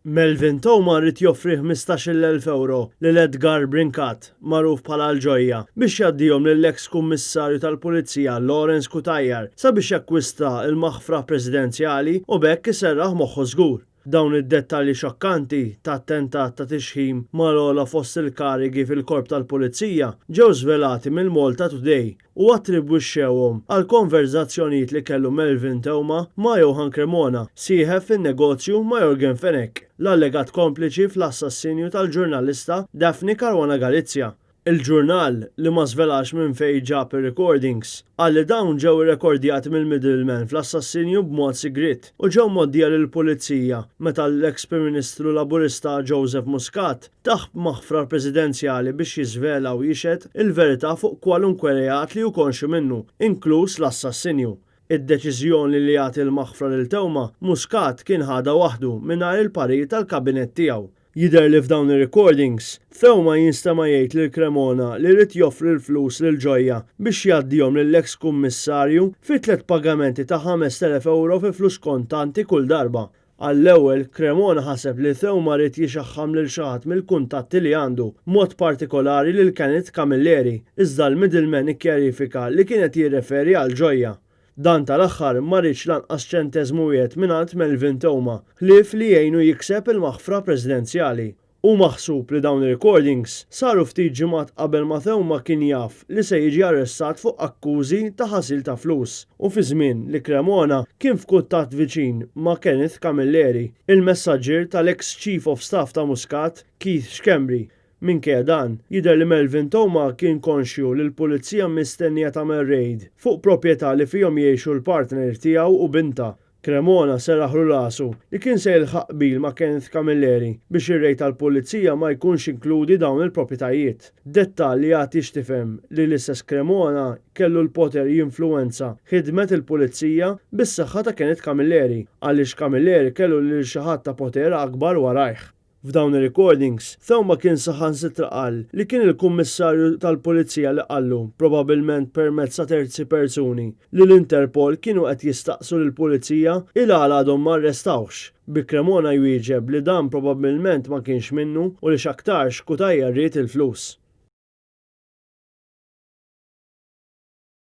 Melvin Theuma ried joffri 15,000 ewro lil Edgar Brincat, magħruf bħala l-Ġojja, biex jgħaddihom lill-eks Kummissarju tal-Pulizija Lawrence Cutajar sabiex jakkwista l-maħfra presidenzjali u b'hekk iserraħ moħħu żgur. Dawn id-dettalji xokkanti ta' attentat ta' tixħim mal-ogħla fost il-karigi fil-Korp tal-Pulizija ġew żvelati mill-Malta Today u attribwixxewhom għal konverżazzjonijiet li kellu Melvin Theuma ma' Johann Cremona, sieħeb fin-negozju ma' Yorgen Fenech, l-allegat kompliċi fl-assassinju tal-ġurnalista Daphne Caruana Galizia. Il-ġurnal, li ma żvelax minn fejn ġab ir-recordings, qal li dawn ġew irrekordjati mill-middleman fl-assassinju b'mod sigriet u ġew mgħoddija lill-Pulizija meta l-eks Prim Ministru Laburista Joseph Muscat tah maħfra presidenzjali biex jiżvela u jixhed il-verità fuq kwalunkwe reat li hu konxju minnu, inkluż l-assassinju. Id-deċiżjoni li jagħti l-maħfra lil Theuma, Muscat kien ħadha waħdu mingħajr il-parir tal-kabinett tiegħu. Jidher li f'dawn ir-recordings, Theuma jinstema' jgħid lil Cremona li ried joffri l-flus lil Gioia biex jgħaddihom lill-eks kummissarju fi tlett pagamenti ta' 5,000 ewro fi flus kontanti kull darba. Għall-ewwel, Cremona ħaseb li Theuma ried jixaħħam lil xi ħadd mill-kuntatti li għandu, b'mod partikolari lil Kenneth Camilleri, iżda l-middleman ikkjarifika li kien qed jirreferi għal Gioia. Dan tal-aħħar ma riedx lanqas ċenteżmu wieħed mingħand Melvin Theuma, ħlief li jgħinu jikseb il-maħfra presidenzjali. Hu maħsub li dawn ir-recordings saru ftit ġimgħat qabel ma Theuma kien jaf li se jiġi arrestat fuq akkużi ta' ħasil ta' flus u fi żmien li Cremona kien f'kuntatt viċin ma' Kenneth Camilleri, il-messaġġier tal-eks Chief of Staff ta' Muscat, Keith Schembri, Minkejja dan, jidher li Melvin Theuma kien konxju li l-Pulizija mistennija tagħmel rejd fuq proprjetà li fihom jgħixu l-partner tiegħu u bintha. Cremona serraħlu rasu li kien se jilħaq qbil ma' Kenneth Camilleri biex ir-rejd tal-Pulizija ma jkunx inkludi dawn il-proprjetajiet. Dettall li jagħti x'tifhem li l-istess Cremona kellu l-poter jinfluwenza ħidmet il-Pulizija bis-saħħa ta' Kenneth Camilleri għaliex Camilleri kellu lil xi ħadd ta' poter akbar warajh. F'dawn ir-recordings, Theuma kien saħansitra qal li kien il-Kummissarju tal-Pulizija li qallu, probabbilment permezz ta' terzi persuni, li l-Interpol kienu qed jistaqsu lill-Pulizija il-għala għadhom ma arrestawhx, bi Cremona jwieġeb li dan probabbilment ma kienx minnu u li x'aktarx Cutajar ried il-flus.